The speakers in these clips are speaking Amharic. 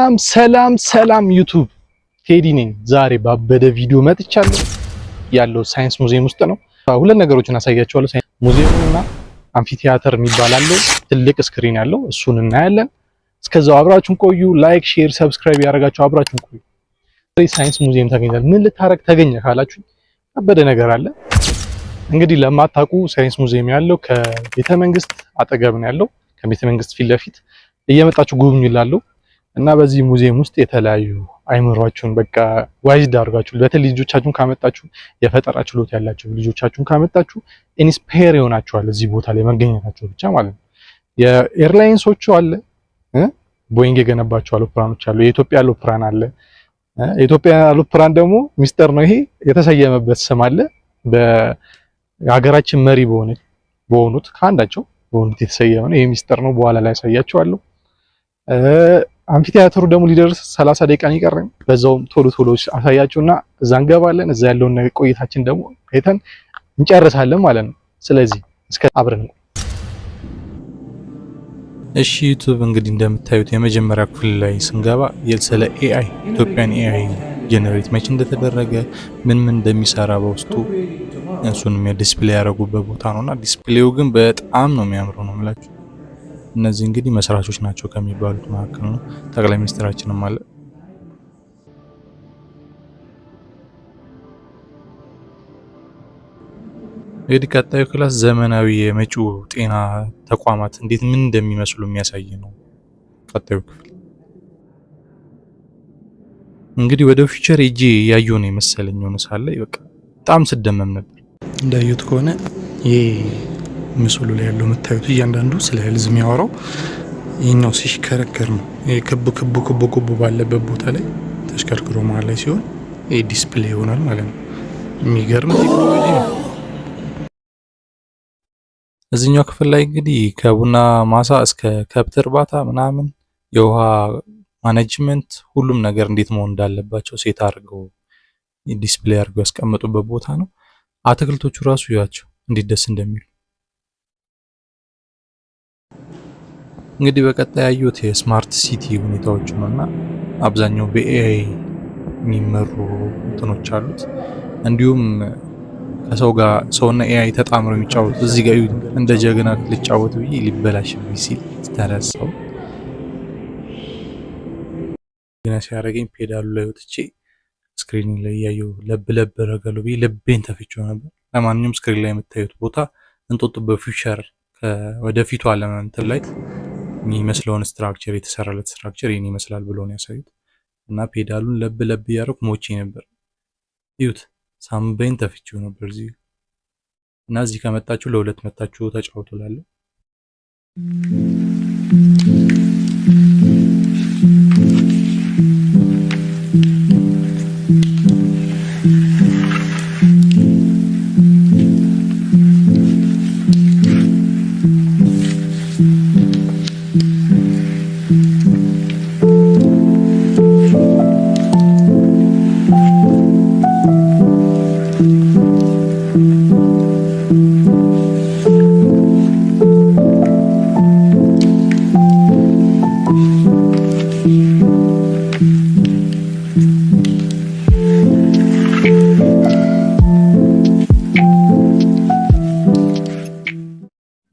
ሰላም ሰላም ሰላም YouTube፣ ቴዲ ነኝ። ዛሬ ባበደ ቪዲዮ መጥቻለሁ። ያለው ሳይንስ ሙዚየም ውስጥ ነው። ሁለት ነገሮችን አሳያችኋለሁ። ሙዚየሙና amphitheater የሚባል አለው፣ ትልቅ screen ያለው፣ እሱን እናያለን። እስከዛው አብራችሁን ቆዩ። Like፣ share፣ subscribe ያደረጋችሁ አብራችሁን ቆዩ። ሳይንስ ሙዚየም ተገኝቷል። ምን ልታረግ ተገኘ ካላችሁ ያበደ ነገር አለ። እንግዲህ ለማታውቁ ሳይንስ ሙዚየም ያለው ከቤተ መንግስት አጠገብ ነው ያለው። ከቤተ መንግስት ፊት ለፊት እየመጣችሁ ጎብኙ ይላሉ። እና በዚህ ሙዚየም ውስጥ የተለያዩ አይምሯችሁን በቃ wise አድርጋችሁ፣ በተለይ ልጆቻችሁን ካመጣችሁ፣ የፈጠራ ችሎታ ያላቸው ልጆቻችሁን ካመጣችሁ inspire ይሆናችኋል እዚህ ቦታ ላይ መገኘታቸው ብቻ ማለት ነው። የ airlines ኦቹ አለ፣ ቦይንግ የገነባቸው አውሮፕላኖች አሉ። የኢትዮጵያ አውሮፕላን አለ። የኢትዮጵያ አውሮፕላን ደግሞ ሚስጥር ነው፣ ይሄ የተሰየመበት ስም አለ። በሀገራችን መሪ በሆኑት ከአንዳቸው በሆኑት የተሰየመ ነው። ይሄ ሚስጥር ነው፣ በኋላ ላይ ያሳያችኋለሁ። Amphitheater ኡ ደግሞ ሊደርስ 30 ደቂቃ ነው የቀረኝ። በዛውም ቶሎ ቶሎ አሳያችሁና እዛ እንገባለን። እዛ ያለውን ነገር ቆይታችን ደግሞ አይተን እንጨርሳለን ማለት ነው። ስለዚህ እስከ አብረን። እሺ YouTube፣ እንግዲህ እንደምታዩት የመጀመሪያ ክፍል ላይ ስንገባ ስለ AI፣ ኢትዮጵያን AI generate መቼ እንደተደረገ፣ ምን ምን እንደሚሰራ በውስጡ እሱን display ያደረጉበት ቦታ ነውና display ው ግን በጣም ነው የሚያምረው ነው የምላችሁ። እነዚህ እንግዲህ መስራቾች ናቸው ከሚባሉት መካከል ነው። ጠቅላይ ሚኒስትራችንም አለ። እንግዲህ ቀጣዩ class ዘመናዊ የመጪው ጤና ተቋማት እንዴት ምን እንደሚመስሉ የሚያሳይ ነው። ቀጣዩ ክፍል እንግዲህ ወደ future ሄጄ ያየሁ ነው የመሰለኝ፣ የሆነ ሳለ በቃ በጣም ስደመም ነበር። እንዳየሁት ከሆነ ይሄ ምስሉ ላይ ያለው የምታዩት እያንዳንዱ ስለ health የሚያወራው ይህኛው ሲሽከረከር ነው። ይሄ ክብ ክቡ ክቡ ክቡ ባለበት ቦታ ላይ ተሽከርክሮ መሀል ላይ ሲሆን ይሄ display ይሆናል ማለት ነው። የሚገርም ቴክኖሎጂ ነው። እዚህኛው ክፍል ላይ እንግዲህ ከቡና ማሳ እስከ ከብት እርባታ ምናምን፣ የውሃ management፣ ሁሉም ነገር እንዴት መሆን እንዳለባቸው set አድርገው display አድርገው ያስቀመጡበት ቦታ ነው። አትክልቶቹ ራሱ ያቸው እንዴት ደስ እንደሚሉ። እንግዲህ በቀጣይ ያዩት የ smart city ሁኔታዎች ነው እና አብዛኛው በ AI የሚመሩ እንትኖች አሉት። እንዲሁም ከሰው ጋር ሰውና AI ተጣምረው የሚጫወቱት እዚህ ጋር እንደ ጀግና ልጫወት ብዬ ሊበላሽብኝ ሲል ተረሳው። ግና ሲያደርገኝ ፔዳሉ ላይ ወጥቼ screen ላይ እያየሁ ለብ ለብ ረገሉ ብዬ ልቤን ተፍቼው ነበር። ለማንኛውም screen ላይ የምታዩት ቦታ እንጦጦ በ future ወደፊቱ ዓለም እንትን ላይ የሚመስለውን structure፣ የተሰራለት structure ይህን ይመስላል ብሎ ነው ያሳዩት። እና ፔዳሉን ለብ ለብ እያደረኩ ሞቼ ነበር። እዩት፣ ሳምባዬን ተፍቼው ነበር እዚህ። እና እዚህ ከመጣችሁ ለሁለት መታችሁ ተጫውቱ እላለሁ።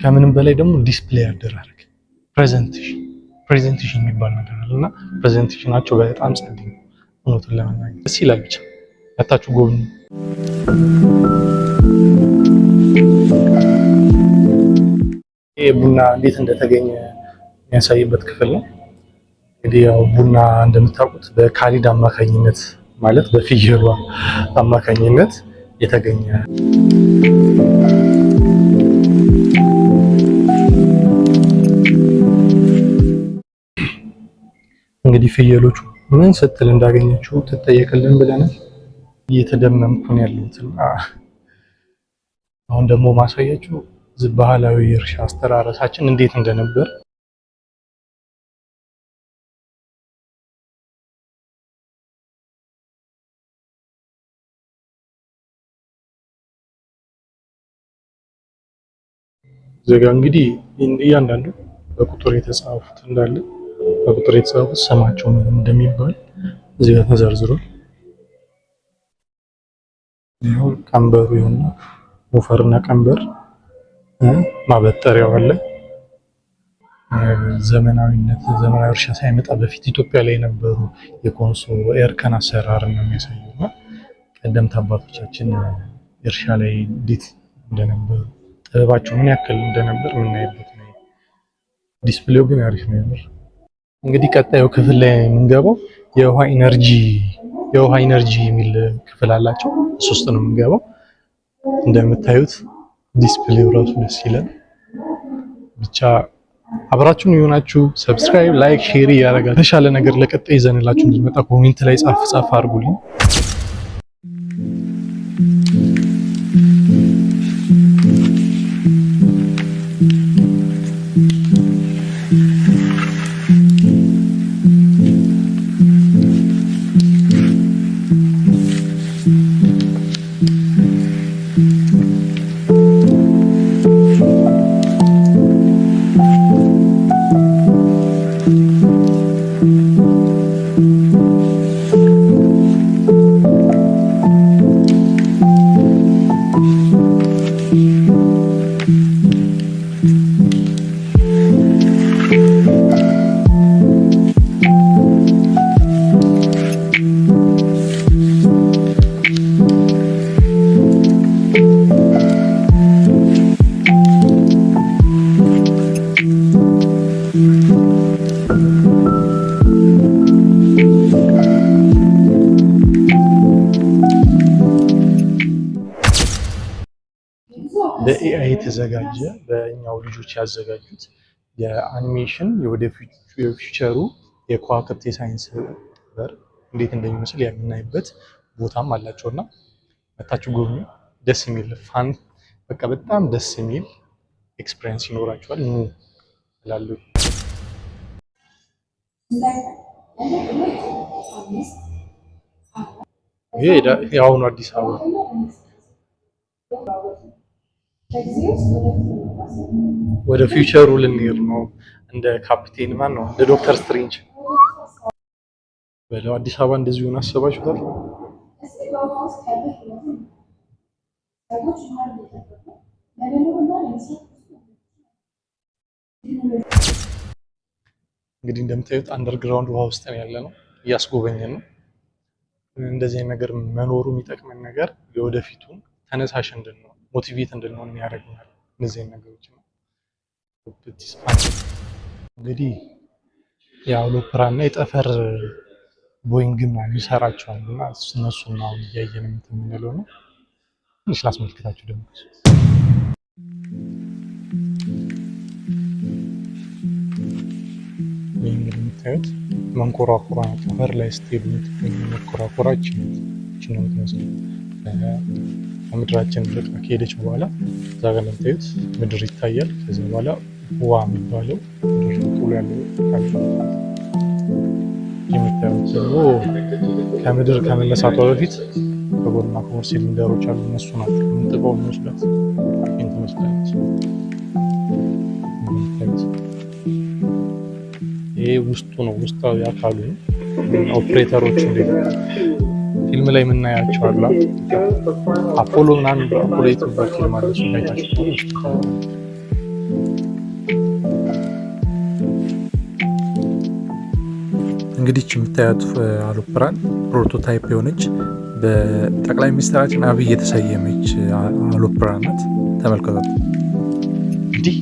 ከምንም በላይ ደግሞ display አደራረግ፣ presentation የሚባል ነገር አለ እና presentation ኣቸው በጣም ጸዴ ነው። እውነቱን ለመናገር ደስ ይላል። ብቻ መታችሁ ጎብኙ። ይሄ ቡና እንዴት እንደተገኘ የሚያሳይበት ክፍል ነው። እንግዲህ ያው ቡና እንደምታውቁት በካሊድ አማካኝነት፣ ማለት በፍየሏ አማካኝነት የተገኘ። እንግዲህ ፍየሎቹ ምን ስትል እንዳገኘችው ትጠየቅልን ብለናል። እየተደመምኩ ነው ያለሁት። አሁን ደግሞ ማሳያችሁ ባህላዊ የእርሻ አስተራረሳችን እንዴት እንደነበር። እዚህ ጋ እንግዲህ እያንዳንዱ በቁጥር የተጻፉት እንዳለ በቁጥር የተጻፉት ስማቸው ምን እንደሚባል እዚህ ጋር ተዘርዝሯል። ይኸው ቀንበሩ ይሁንና ሞፈርና ቀንበር ማበጠሪያው አለ። ዘመናዊነት ዘመናዊ እርሻ ሳይመጣ በፊት ኢትዮጵያ ላይ የነበሩ የኮንሶ እርከን አሰራር ነው የሚያሳየው እና ቀደምት አባቶቻችን እርሻ ላይ እንዴት እንደነበሩ ጥበባቸው ምን ያክል እንደነበር የምናይበት ነው። Display ው ግን አሪፍ ነው የምር። እንግዲህ ቀጣዩ ክፍል ላይ የምንገባው የውሃ energy የሚል ክፍል አላቸው። እሱ ውስጥ ነው የምንገባው። እንደምታዩት display ው ራሱ ደስ ይላል። ብቻ አብራችሁን የሆናችሁ subscribe፣ like፣ share እያደረጋችሁ የተሻለ ነገር ለቀጣይ ይዘንላችሁ እንድንመጣ comment ላይ ጻፍ ጻፍ አድርጉልኝ። በ AI የተዘጋጀ፣ በእኛው ልጆች ያዘጋጁት የአኒሜሽን የ future ኡ የከዋክብት የሳይንስ በር እንዴት እንደሚመስል የምናይበት ቦታም አላቸው እና መታችሁ ጎብኙ። ደስ የሚል fun፣ በቃ በጣም ደስ የሚል experience ይኖራችኋል። ኑ እላለሁ። ይሄ የአሁኑ አዲስ አበባ ወደ future ኡ ልንሄድ ነው። እንደ ካፕቴን ማን ነው? እንደ ዶክተር ስትሬንጅ በለው። አዲስ አበባ እንደዚህ ሆነ አስባችሁታል? እንግዲህ እንደምታዩት underground ውሃ ውስጥ ነው ያለ ነው፣ እያስጎበኘን ነው። እንደዚህ ነገር መኖሩ የሚጠቅመን ነገር የወደፊቱን ተነሳሽ እንድንሆን፣ motivate እንድንሆን ያደርገናል። እነዚህ ነገሮች ነው። እንግዲህ የአውሮፕላን እና የጠፈር ቦይንግ ምናምን ይሰራቸዋል እና እነሱን አሁን እያየን የምንለው ነው። ትንሽ ላስመልክታችሁ ደግሞ። ይህ እንግዲህ የምታዩት መንኮራኩሯ ነው። ጠፈር ላይ ስትሄዱ የምትገኙ መንኮራኩሯ ይህች ነው የምትመስለው። ከምድራችን ርቃ ከሄደች በኋላ እዛ ጋር እንደምታዩት ምድር ይታያል። ከዚያ በኋላ ህዋ የሚባለው ምድር ጥሎ ያለው የምታዩት ደግሞ ከምድር ከመነሳቷ በፊት ከጎንና ከጎን ሲሊንደሮች አሉ። እነሱ ናቸው ምንጥቀው የሚወስዳት። ይህን ትመስላለች እንደምታዩት። ይሄ ውስጡ ነው፣ ውስጣዊ አካሉ ነው። ኦፕሬተሮች እንዴት ፊልም ላይ የምናያቸው አላ አፖሎ ምናምን፣ አፖሎ የሚባል ፊልም አለ። እሱን አይታችሁ ከሆነ ውስጡ እንግዲህ የምታያት አውሮፕላን prototype የሆነች በጠቅላይ ሚኒስትራችን አብይ የተሰየመች አውሮፕላን ናት። ተመልከቷት። እንዲህ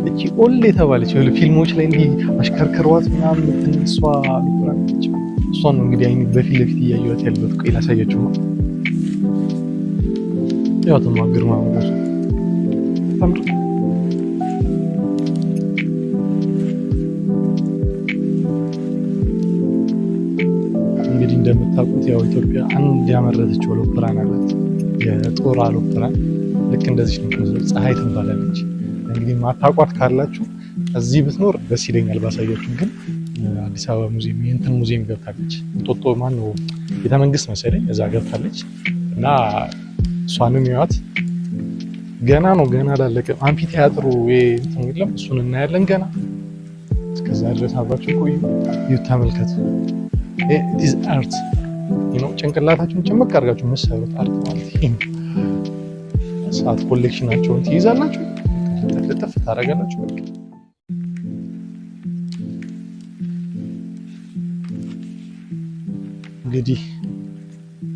እቺ old የተባለች ፊልሞች ላይ እንዲህ አሽከርከሯት ምናምን የምትነሷ አውሮፕላን ነች። እሷን ነው እንግዲህ አይኔ በፊት ለፊት እያየኋት ያለሁት። ቆይ ላሳያችሁ ነው። ያው ተማ ግርማ ሞገሱ ታምር። እንግዲህ እንደምታውቁት ያው ኢትዮጵያ አንድ ያመረተችው አውሮፕላን አላት። የጦር አውሮፕላን ልክ እንደዚህ ነው የምትመስለው። ፀሐይ ትባላለች። እንግዲህ ማታውቋት ካላችሁ እዚህ ብትኖር ደስ ይለኛል ባሳያችሁ። ግን አዲስ አበባ ሙዚየም የእንትን ሙዚየም ገብታለች። እንጦጦ ማን ነው ቤተ መንግስት መሰለኝ እዛ ገብታለች እና እሷንም ይዋት። ገና ነው፣ ገና አላለቀም። Amphitheater ኡ እንትን የለም፣ እሱን እናያለን ገና። እስከዛ ድረስ አብራችሁ ቆዩ። ይኸው ተመልከቱ። This art ነው። ጭንቅላታችሁን ጭምቅ አድርጋችሁ የምትሰሩት art ማለት ይሄ ነው። ሰዓት collection ኣቸውን ትይዛላችሁ፣ ልጥፍ ታደርጋላችሁ። በቃ እንግዲህ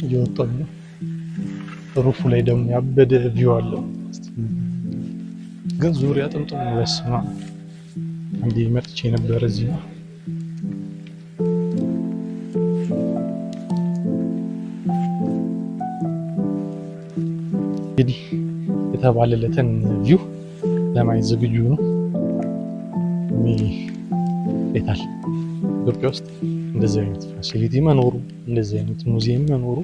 እየወጣሁ ነው። Roof ኡ ላይ ደግሞ ያበደ view አለው፣ ግን ዙሪያ ጥምጥም ነው። በስመ አብ፣ አንዴ መጥቼ ነበር እዚህ ነው። እንግዲህ የተባለለትን view ለማየት ዝግጁ ነው። ይታል ኢትዮጵያ ውስጥ እንደዚህ አይነት facility መኖሩ፣ እንደዚህ አይነት ሙዚየም መኖሩ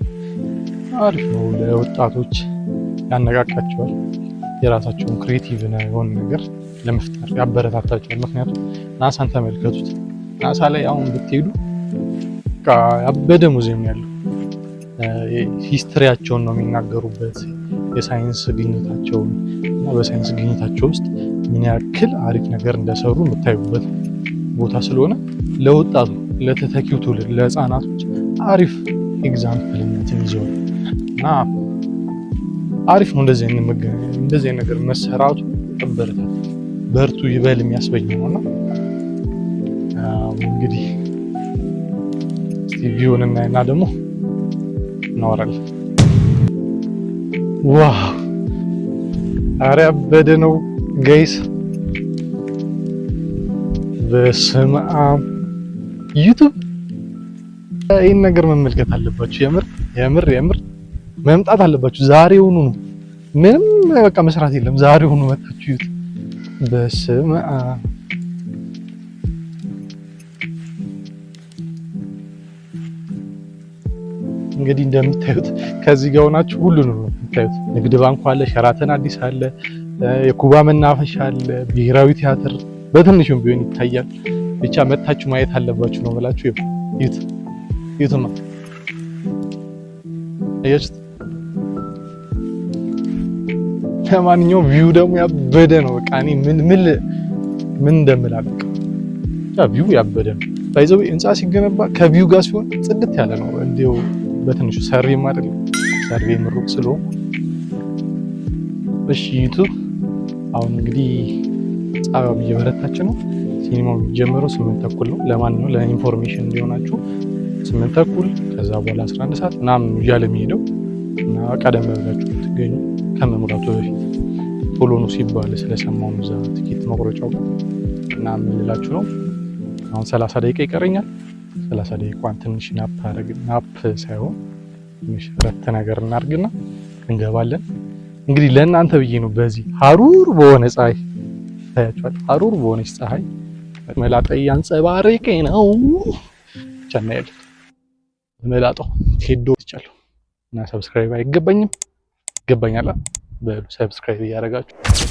አሪፍ ነው። ለወጣቶች ያነቃቃቸዋል። የራሳቸውን creative የሆነ ነገር ለመፍጠር ያበረታታቸዋል። ምክንያቱም ናሳን ተመልከቱት። ናሳ ላይ አሁን ብትሄዱ ያበደ ሙዚየም ያለው history ያቸውን ነው የሚናገሩበት፣ የሳይንስ ግኝታቸውን እና በሳይንስ ግኝታቸው ውስጥ ምን ያክል አሪፍ ነገር እንደሰሩ የምታዩበት ቦታ ስለሆነ ለወጣቱ፣ ለተተኪው ትውልድ፣ ለህፃናቶች አሪፍ example ነትን ይዘዋል እና አሪፍ ነው። እንደዚህ አይነት ነገር መሰራቱ ያበረታታል፣ በርቱ ይበል የሚያስበኝ ነውና እንግዲህ እስቲ view ውን እናይና ደግሞ እናወራለን። Wow፣ ኧረ ያበደ ነው guys። በስመ አብ YouTube፣ ይህን ነገር መመልከት አለባችሁ። የምር የምር የምር መምጣት አለባችሁ። ዛሬውኑ ነው። ምንም በቃ መስራት የለም። ዛሬውኑ መጣችሁ YouTube። በስመ አብ። እንግዲህ እንደምታዩት ከዚህ ጋር ሆናችሁ ሁሉንም ነው የምታዩት። ንግድ ባንኩ አለ፣ ሸራተን አዲስ አለ፣ የኩባ መናፈሻ አለ፣ ብሔራዊ ቲያትር በትንሹም ቢሆን ይታያል። ብቻ መታችሁ ማየት አለባችሁ ነው ብላችሁ እዩት። እዩትማ አያችሁት። ለማንኛውም view ደግሞ ያበደ ነው። በቃ እኔ ምን ምን ምን እንደምል አላውቅም። ብቻ view ያበደ ነው። By the way ህንፃ ሲገነባ ከ view ጋር ሲሆን ጽድት ያለ ነው። እንዲሁ በትንሹ survey ም አይደለም፣ survey ምሩቅ ስለሆንኩ። እሺ YouTube፣ አሁን እንግዲህ ፀሐዩ እየበረታች ነው። ሲኒማው የሚጀምረው 8:30 ነው። ለማንኛውም ለ information እንዲሆናችሁ 8:30፣ ከዛ በኋላ 11 ሰዓት ምናምን እያለ የሚሄደው እና ቀደም ብላችሁ ብትገኙ ከመሙላቱ በፊት ቶሎ ነው ሲባል ስለሰማሁ ነው እዛ ትኬት መቁረጫው ጋር እና የምንላችሁ ነው። አሁን 30 ደቂቃ ይቀረኛል። 30 ደቂቃዋን ትንሽ nap አረግ፣ nap ሳይሆን ትንሽ እረፍት ነገር እናድርግና እንገባለን። እንግዲህ ለእናንተ ብዬ ነው በዚህ ሀሩር በሆነ ፀሐይ፣ ታያችኋል። ሀሩር በሆነች ፀሐይ መላጣ ያንጸባረቀ ነው። ብቻ እናያለን። መላጣው ሄዶ ይቻለሁ እና subscribe አይገባኝም፣ ይገባኛል። በሉ subscribe እያደረጋችሁ።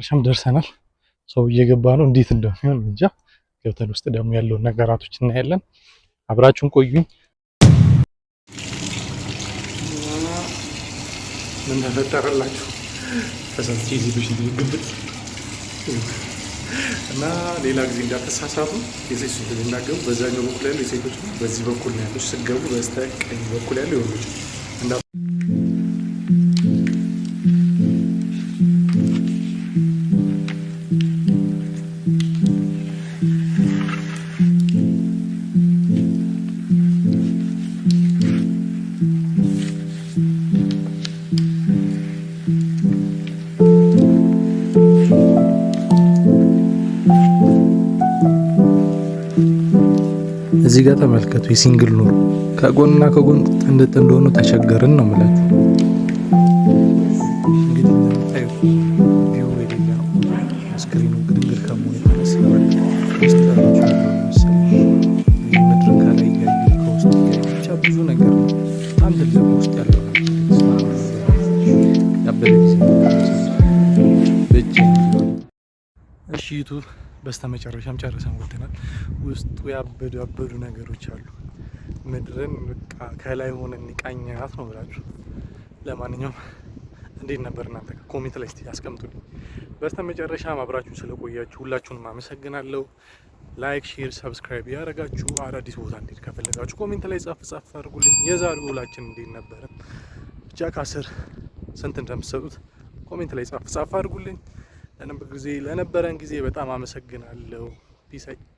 መጨረሻም ደርሰናል። ሰው እየገባ ነው። እንዴት እንደሚሆን እንጃ። ገብተን ውስጥ ደግሞ ያለውን ነገራቶች እናያለን። አብራችሁን ቆዩኝ። ምን ተፈጠረላችሁ? ተሳስቼ ሴቶች ግብት እና ሌላ ጊዜ እንዳትሳሳቱ፣ የሴት ሽንት ቤት እንዳትገቡ። በዛኛው በኩል ያለው የሴቶች ነው፣ በዚህ በኩል ነው ያለው። ስትገቡ በስተቀኝ በኩል ያለው የወንዶች። እዚህ ጋር ተመልከቱ። የ single ኑሮ ከጎንና ከጎን ጥንድ ጥንድ ሆኖ ተቸገርን ነው የምላችሁ። እንግዲህ እንደምታዩት view የሌለ ነው። Screen ኑ ግድንግድ ከመሆኑ የተነሳ ውስጥ ያለው መሰለኝ ምድርን ከላይ እያዩ ከውስጥ እያዩ ብቻ ብዙ ነገር ነው። በጣም ትልቅ ውስጥ ያለው ያበደ ጊዜ ብቻ። እሺ YouTube። በስተመጨረሻም ጨርሰን ወጥተናል። ውስጡ ያበዱ ያበዱ ነገሮች አሉ። ምድርን በቃ ከላይ ሆነን ቃኘናት ነው ብላችሁ። ለማንኛውም እንዴት ነበር እናንተ comment ላይ እስቲ ያስቀምጡልኝ። በስተመጨረሻም አብራችሁ ስለቆያችሁ ሁላችሁንም አመሰግናለሁ። Like፣ share፣ subscribe ያደረጋችሁ አዳዲስ ቦታ እንዴት ከፈለጋችሁ comment ላይ ጻፍ ጻፍ አድርጉልኝ። የዛሬው ውላችን እንዴት ነበረ? ብቻ ከ10 ስንት እንደምትሰጡት comment ላይ ጻፍ ጻፍ አድርጉልኝ። ለነበረን ጊዜ በጣም አመሰግናለሁ። Peace.